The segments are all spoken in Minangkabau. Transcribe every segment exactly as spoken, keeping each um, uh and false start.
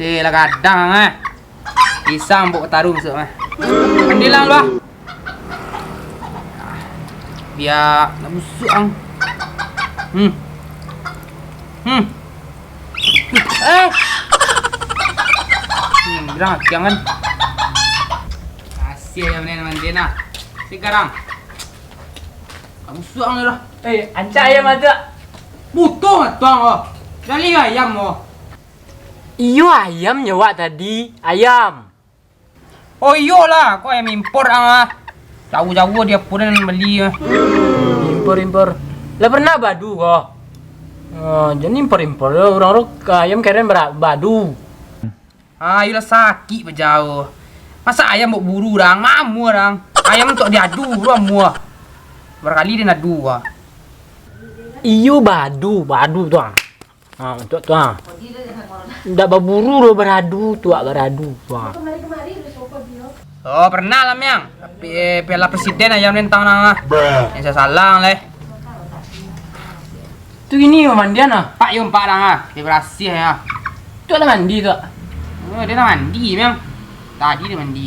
Eh, lah gadang, eh. Pisang buat taruh masuk, eh. Pandilang, bah. Biar nak busuk, ang. Hmm. Hmm. Eh. Hmm, bilang jangan. Kasih ya, mending, mending, nah. Sekarang. Kamu suang ni lah. Eh, ancak ayam ancak. Butuh matuang oh. Dari ayam oh. Iyo ayam nyo wak tadi, ayam. Oh iyolah, kok ayam impor ang ah. Jauh-jauh dia pun beli ah. Impor impor. Lah pernah badu ko. Oh, jadi impor impor urang ro ayam keren badu. Ah, iyolah sakik bajauh. Masa ayam buat buru urang, mamu urang. Ayam tu diadu, urang mua. Barakali dia nadu ah. Iyo badu, badu tu ah. Ha, tu tu ah. Ndak baburu doh baradu tu ah, baradu tu ah. Oh, pernah lah miang. Tapi eh, piala presiden ayam ni entang nang ah. Yang sasalang leh. Tu gini yo mandian ah. Pak yo empat orang ah. Dia berasih ya. Tu lah mandi tu. Oh, dia nak mandi miang. Tadi dia mandi.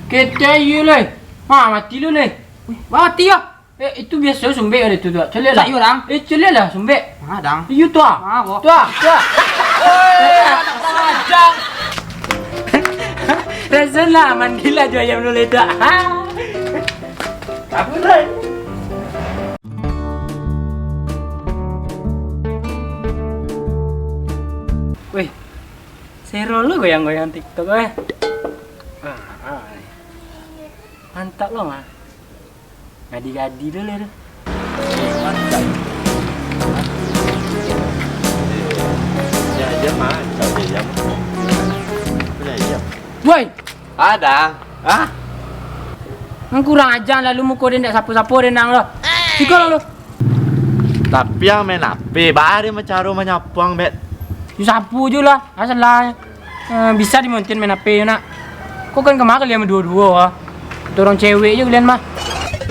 Kete ayo leh. Ha, mati lu leh. Wih, mati ya. Eh, itu biaso sumbek ado tu, tu. Caliak lah. Caliak urang. Eh, caliak lah sumbek. Ah, dang. Iyo tu ah. Ah, boh. Tu ah, tu ah. Oi, anak kurang ajar. Rasalah, mandilah jo ayam dulu itu. Ha. Apa, Rai? Weh, sero lo goyang-goyang TikTok, eh. Ah, ah. Mantap lo, mah. Gadi-gadi tu lah tu. Ya, ya, mah. Woi! Ada. Hah? Nang kurang aja lalu muko dia ndak sapo-sapo dia nang lo. Tigo lo. Tapi yang main H P, bari macaro manyapuang bet. Yo sapu je lah, asalah. Eh, bisa dimontin main H P tu nak. Kok kan kemarin kalian berdua-dua ah. Dorong cewek je kalian mah.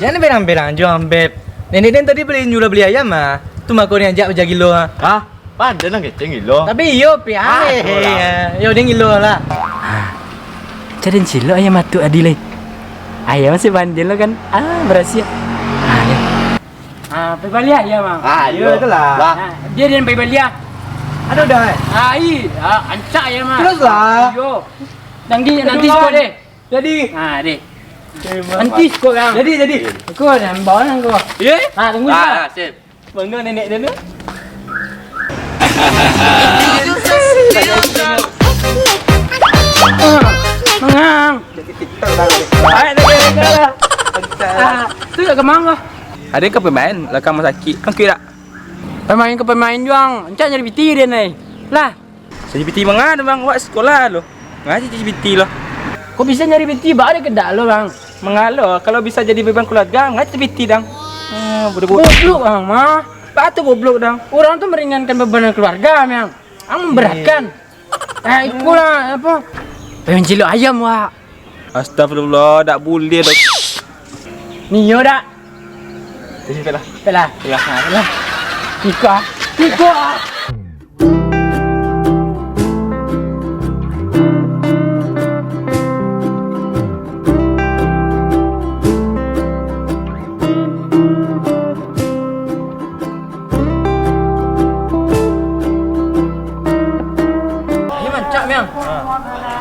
Jangan berang-berang jo Ambep. Nenek den tadi beli nyuruh beli ayam ah. Tu mako ni ajak bajagi lo ah. Hah? Pandai nang keceng gilo. Tapi iyo pi ah, ah, iyo lah. Yo den gilo lah. Cari cilok ayam matuk tadi lai. Ayam masih bandel lo kan. Ah, berhasil. Ah, ya. Ah, pai baliak ya, Bang. Ah, iyo, itulah. Nah, dia dia pai baliak. Aduh dah. Eh. Ah, ih, ah, ancak ya, Bang. Teruslah. Yo. Nanti nanti skor deh. Jadi. Ah, deh. Nanti skor kan. Jadi jadi. Aku dah bawa nang kau. Ye? Ah, tunggu ah, sip. Bangga nenek dia tu. Mangang. Ah, tu tak kemang kau. Ada ke pemain lakang masakit? Kan kira. Pemain ke pemain juang. Encak nyari piti dia ni. Lah. Jadi piti manga tu bang, awak sekolah lo. Ngaji jadi piti lo. Kok bisa nyari piti? Bak ada kedak lo bang. Mangalo, kalau bisa jadi beban keluarga, ngaji piti dang. Ah, bodoh bodoh. Goblok bang mah. Bak tu goblok dang. Orang tu meringankan beban keluarga, Mang. Ang memberatkan. Eh, ikulah apa? Pengen cilok ayam wak. Astagfirullah, dak boleh dak. Nio dak? Sini pelah. Pelah. Pelah. Ha, pelah. Iko ah. Iko ah. Ini mancak, Miang.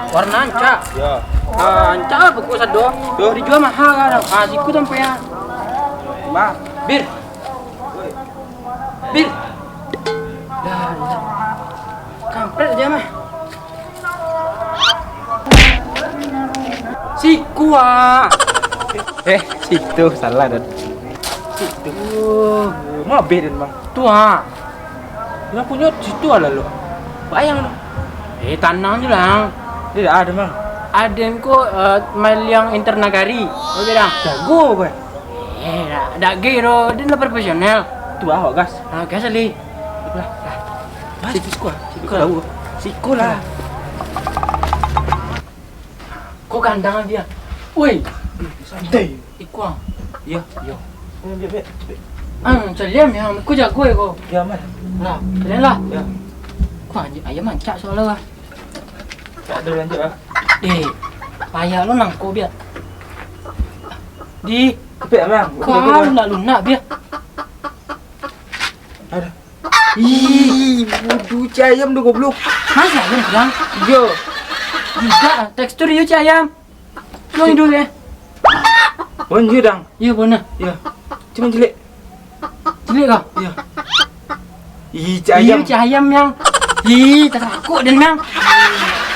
Warna mancak. Yo. Ah, rancak lah pokok sado. Yo. Dijua maha kan. Ah, siku sampai ah. Mah. Bir. Bir. Dah, kampret aja mah. Siku ah. Eh, situ salah dan. Situ. Mah Bir dan mah. Tu ah. Nan punyo situ lah lo. Bayang lo. Eh, tanang je lah. Dia ada mah. Aden ko eh, maliang inter nagari. Oke dah. Jago bah. Eh, dak dak gay ro, dia lah profesional. Tu ah, gas. Ah, gas ali. Lah. Situ siko. Siko lah. Siko lah. Ko kandang dia. Woi. Santai. Iko ah. Yo, yo. Ambiak, ambiak, ambiak. Ah, calian ya, ko jago ya ko. Ya, aman. Lah, calian lah. Ya. Ko anjing ayam mancak soalnya lah. Tak ada lanjut lah. Eh, payah lo nangko biar. Di Kepek, Bang. Kau nak lunak biar. Ada. Ih, bodoh cik ayam tu goblok. Hah, cik ayam kurang? Iyo. Tidak, tekstur iyo cik ayam. Tuang hidung eh. Bon, iyo dang. Iyo, bona. Iyo. Cuma jelek. Jelek kah? Iyo. Ih, cik Iyo, ayam. Cik ayam yang. Ih, takut dan yang.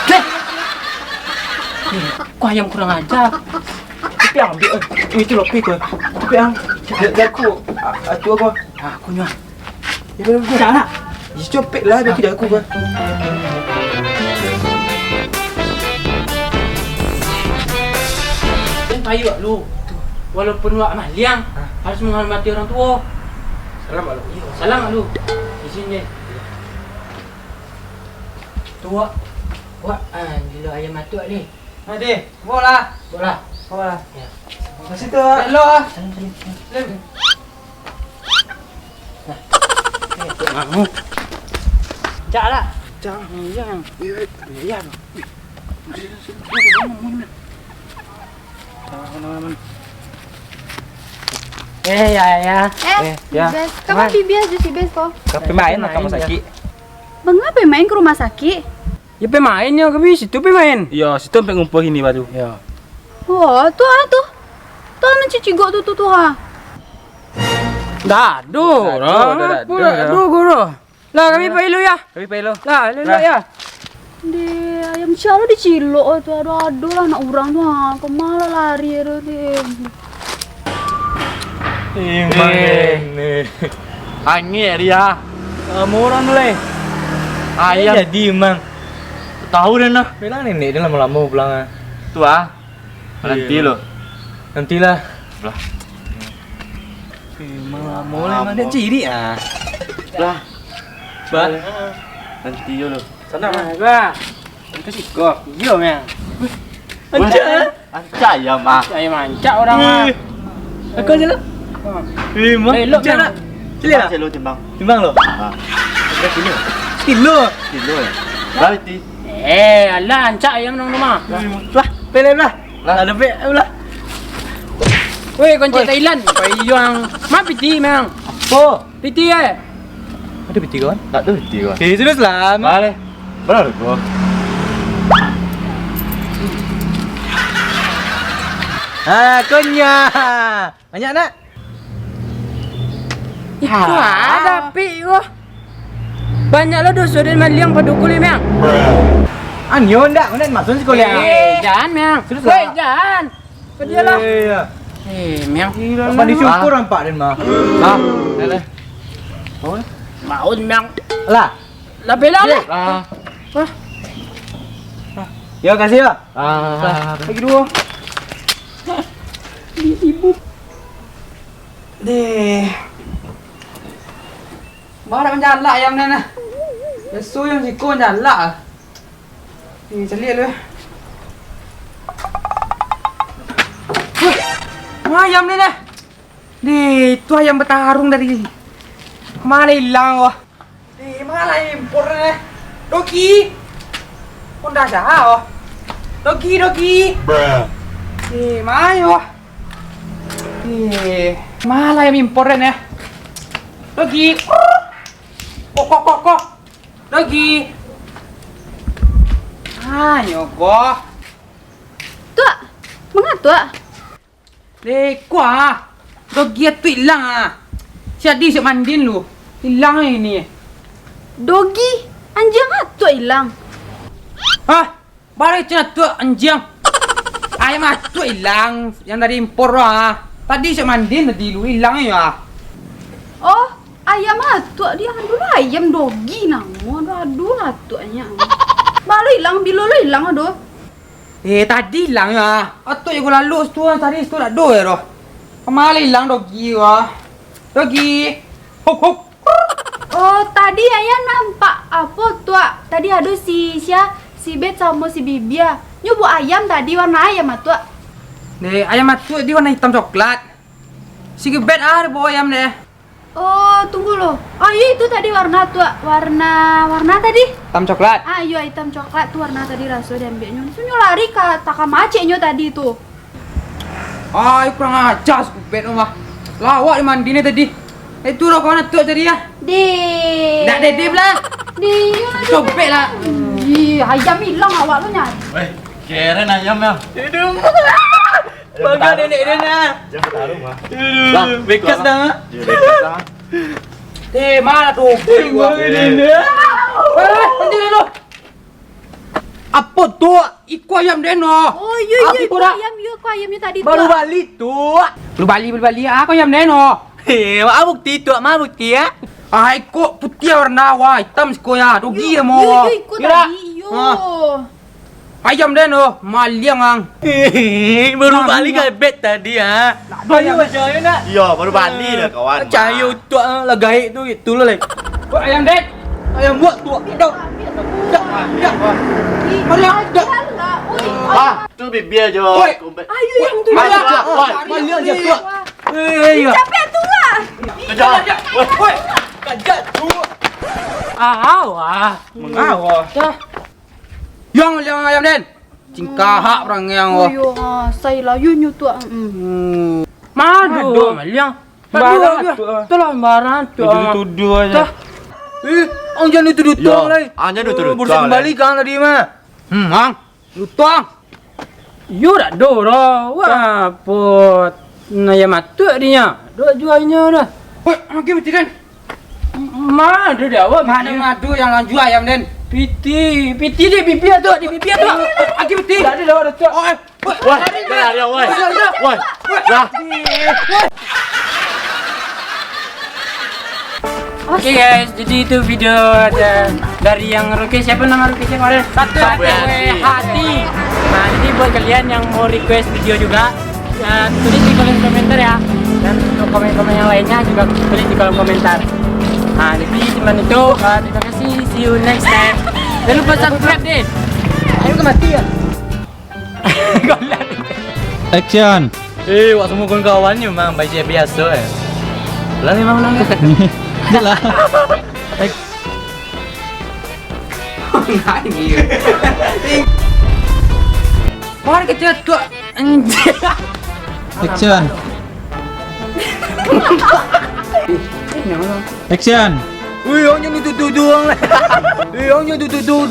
Deh. Kau ayam kurang ajar. Tapi ambil eh. Itu lopi kau. Tapi ang. Dia aku. Atu aku. Aku nyo. Jangan. Ih, copek lah dia tidak aku bah. Jan payu lu. Walaupun wak maliang, harus menghormati orang tua. Salam lu. Iyo, salam lu. Izin je. Tu wak, wak, ah, gilo ayam matuk ni. Ade, bola. Bola. Bola. Ya. Masih tu. Hello. Salam, salam, salam. Salam. Nah. Eh, kok ngamuk? Cak lah. Cak, iya. Iya, iya. Eh, ya, ya. Eh, Eh, ya. Bibes. Kamu Bibes je si Bes kok. Tapi main lah kamu sakit. Bang, ngapain main ke rumah sakit? Ya, pai main yo, kami situ pai main. Iyo, situ sampai ngumpul ini baru. Yo. Oh, tu ah tu. Tu ah mancicigok tu tu tu ha. Dah, aduh, Dah, dah, dah, dah, dah, dah, dah. Aduh, guru. Lah, kami pai lu ya. Kami pai lu. Lah, lu Lah. ya. Di ayam sia lo dicilok tu, aduh aduh lah anak urang tu ha. Kemana lari tu deh. Eh, Mang Eh. Angin dia. Lama orang tu, leh. Ayam. Jadi, Mang. Tahu dah nah. Bilang nenek dia lama-lama pulang ah. Tu ah. Nanti Iya. lo. Nantilah. Lah. Eh, Mang lama lah, Mang. Dia cirik ah. Lah. Bah. Nanti yo lo. Sana, Mang. Bah. Angka siko. Iyo, Mang. Ancak. Ancak ayam ah. Ancak ayam, ancak orang ah. Eh. Aku aja lah. Eh, Mang. Elok, Ancak Mang. lah. Sini lah. Silo timbang. Timbang lo. Ah. Kilo. Kilo. Kilo ya. Berapa ti? Eh, alah, ancak ayam nang rumah. Lah, pilih lah. Lah. Ada pe lah. Weh, kau cek Thailand. Pai yang. Ma piti, Mang. Apa? Piti eh. Ada piti kawan? Tak ada piti kawan. Eh, serius lah. Boleh. Berapa kau? Ah, kau nya. Banyak nak? Itu Ha. ada pik ko. Banyak lo doso den maliang pado ko leh, Mang. Anyo ndak, ndak masuk sekolah. Eh, jangan, Mang. Serius Weh, lah. jangan. Pergilah. Eh, iya. Eh, Mang. Gila Apa lah. disyukur nampak den mah? Ah, dah lah. Oh. Mau, Mang. Lah. Lah bela lah. Ah. Hah? Ya, kasih ya. Ah. Lagi dua. Di ibu. Deh. Baru manjalak ayam ni nah. Biaso ayam siko manjalak ah. Ni caliak lu eh. Wah, ayam ni nah. Deh, itu ayam bertarung dari mana hilang wah. Eh, malah impor eh. Doki. Honda dah oh. Doki, Doki. Eh, mayo. Eh, malah yang impor eh. Doki. Kok, kok, kok, kok. Doki. Ayo, kok. Tuak. Deh, kuah. Dogi atuak ilang ah. Si Adi siap mandian lu. Ilang ini. Dogi, anjiang atuak ilang. Hah? Baliak cina atuak anjiang. Ayam atuak ilang yang dari impor tu ah. Tadi siap mandian tadi lu ilang ya. Oh, ayam atuak dia, aduh lah, ayam dogi namo, aduh, aduh, atuaknya. Baru ilang, bilo lo ilang, aduh. Eh, tadi ilang ya. Atuak jago lalu situ, tadi situ tak ada ya, doh. Kemana ilang dogi wah? Dogi. Hop, hop. Oh, tadi ayah nampak apo, Tuak? Tadi ado si sia, si Bet samo si Bibia. Nyo bawa ayam tadi, warna ayam, Tuak. Deh, ayam atuak di warna hitam coklat. Si Gebet ah, bawa ayam deh. Oh, tunggu lo. Oh, iyo itu tadi warna, Tuak. Warna, warna tadi? Hitam coklat. Ah, iyo hitam coklat tu warna tadi raso diambiaknyo. Sunyo lari ka, taka maceknyo tadi tu. Ai, kurang aja si Ubed tu mah. Lawak di mandi ni tadi. Itu lah kawan tu tadi ya. Deh. Ndak dede lah. Deh, iyo lah. Sobek lah. Ih, ayam ilang awak tu nyari. Weh, keren ayam ya. Aduh. Bangga nenek dia nah. Jangan bertarung mah. Aduh, bekas dah. Iya, bekas dah. Eh, mana tu? Bangga nenek. Eh, nanti dulu. Apo tu? Iko ayam den no. Oh, iyo, iyo, iko ayam, iyo, iko ayamnyo tadi tu. Baru bali tu. Baru bali, baru bali. Ah, iko ayam den no. Eh, ma bukti tu, ma bukti ya? Ah, iko putiah warna, wah, hitam siko ya. Dogi ya mo. Iyo, iyo, iko tadi, iyo. Ayam den no, maliang ang. Eh, baru bali ka bet tadi ah. Ayo, ayo nak. Iyo, baru bali dah kawan. Cayo tu ah, lah gaek tu, itulah lai. Wah, ayam den. Ayam buak tu. Dah. Dah. Dah. Mari, dah. Ah, tu bibia jo. Oi. Ayo yang tu. Mari, dah. Mari, dah. Eh, iya. Capek tu lah. Kejar. Woi. Kejar tu. Ah, wah. Mengawal. Dah. Yang, yang ayam den. Cingkahak urang yang, wah. Iyo, ah, sai lah, yo nyo tu ah. Hmm. Mado. Mado, maliang. Sembarang atuak. Itulah sembarang atuak. Tuduh-tuduh aja. Dah. Eh, ang jangan tuduh-tuduh lai. Ang jangan tuduh-tuduh. Baru kembali kang tadi mah. Hmm, ang. Tuduh ang. Yo dak do ro. Wah, pot. Nah, ya matuk dinya. Dok jualnyo dah. Woi, ang lagi mati den. Mado dah awak. Mado, mado yang ang jual ayam den. Piti, piti di bibia tu, di bibia tu. Lagi mati. Dak ado dah awak dah tu. Oh, eh. Woi, lari, lari, woi. Woi, woi. Lah. Oke guys, jadi itu video ada dari yang request, siapa nama requestnya kemarin? Satu Satu W H D. Nah, jadi buat kalian yang mau request video juga, ya, tulis di kolom komentar ya. Dan untuk komen-komen yang lainnya juga tulis di kolom komentar. Nah, jadi cuman itu. Uh, terima kasih. See you next time. Jangan lupa subscribe deh. Ayo ke mati ya. Action. Eh, wak semua kawan-kawan ni memang baik biasa eh. Ulang, ulang, ulang. Itulah. Mana kecil tu anjing. Action. Action. Wih, ang nyo tuduh-tuduh ang. Wih, ang nyo tuduh-tuduh.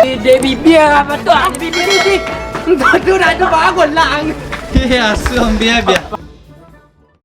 Eh, dek bibia apa tu? Ah, dek bibia ni. Tuduh dah tu bagus lah. Iya, asuh bia bia.